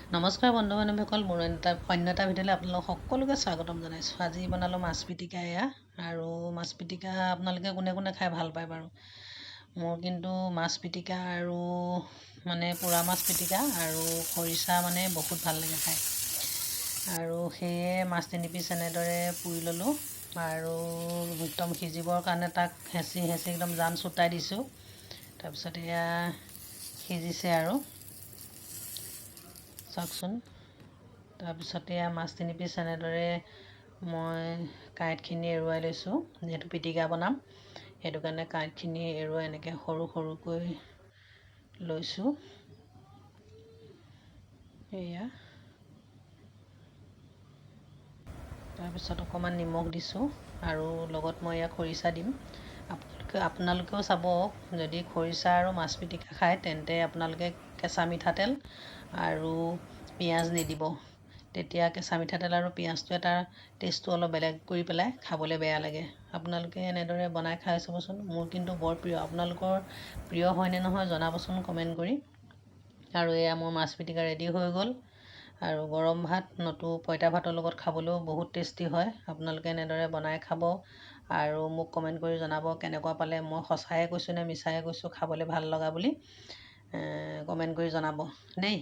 নমস্কাৰ বন্ধু বান্ধৱীসকল, মোৰ অন্য এটা ভিডিঅ'লৈ আপোনালোক সকলোকে স্বাগতম জনাইছোঁ। আজি বনালোঁ মাছ পিটিকা এয়া। আৰু মাছ পিটিকা আপোনালোকে কোনে কোনে খাই ভাল পায় বাৰু? মোৰ কিন্তু মাছ পিটিকা আৰু মানে পোৰা মাছ পিটিকা আৰু খৰিচা মানে বহুত ভাল লাগে খাই। আৰু সেয়ে মাছ 3 পিচ এনেদৰে পুৰি ল'লোঁ আৰু একদম সিজিবৰ কাৰণে তাক হেঁচি হেঁচি একদম জান চুটাই দিছোঁ। তাৰপিছত এয়া সিজিছে আৰু চাওকচোন। তাৰপিছত এয়া মাছ 3 পিচ এনেদৰে মই কাঁইটখিনি এৰুৱাই লৈছোঁ। যিহেতু পিটিকা বনাম, সেইটো কাৰণে কাঁইটখিনি এৰুৱাই এনেকৈ সৰু সৰুকৈ লৈছোঁ এয়া। তাৰপিছত অকণমান নিমখ দিছোঁ আৰু লগত মই এয়া খৰিচা দিম। আপোনালোকেও চাব, যদি খৰিচা আৰু মাছ পিটিকা খায়, তেন্তে আপোনালোকে কেঁচা মিঠাতেল আৰু পিঁয়াজ নিদিব। তেতিয়া কেঁচা মিঠাতেল আৰু পিঁয়াজটোৱে তাৰ টেষ্টটো অলপ বেলেগ কৰি পেলাই, খাবলৈ বেয়া লাগে। আপোনালোকে এনেদৰে বনাই খাই চাবচোন। মোৰ কিন্তু বৰ প্ৰিয়। আপোনালোকৰ প্ৰিয় হয়নে নহয় জনাবচোন কমেণ্ট কৰি। আৰু এয়া মোৰ মাছ পিটিকা ৰেডি হৈ গ'ল। আৰু গৰম ভাত নতু পঁইতা ভাতৰ লগত খাবলৈও বহুত টেষ্টি হয়। আপোনালোকে এনেদৰে বনাই খাব আৰু মোক কমেণ্ট কৰি জনাব কেনেকুৱা পালে। মই সঁচায়ে কৈছোঁ নে মিছায়ে কৈছোঁ খাবলৈ ভাল লগা বুলি, কমেণ্ট কৰি জনাব দেই।